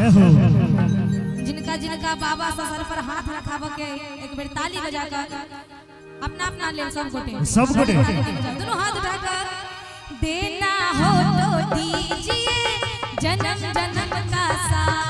जय हो। जिनका जिनका बाबा से सर पर हाथ रखाबऽ के, एक बेर ताली बजा कर अपना अपना लेल सब गोटे। सब गोटे। दोनों हाथ उठाकर, देना हो तो दीजिए जन्म जन्म का साथ।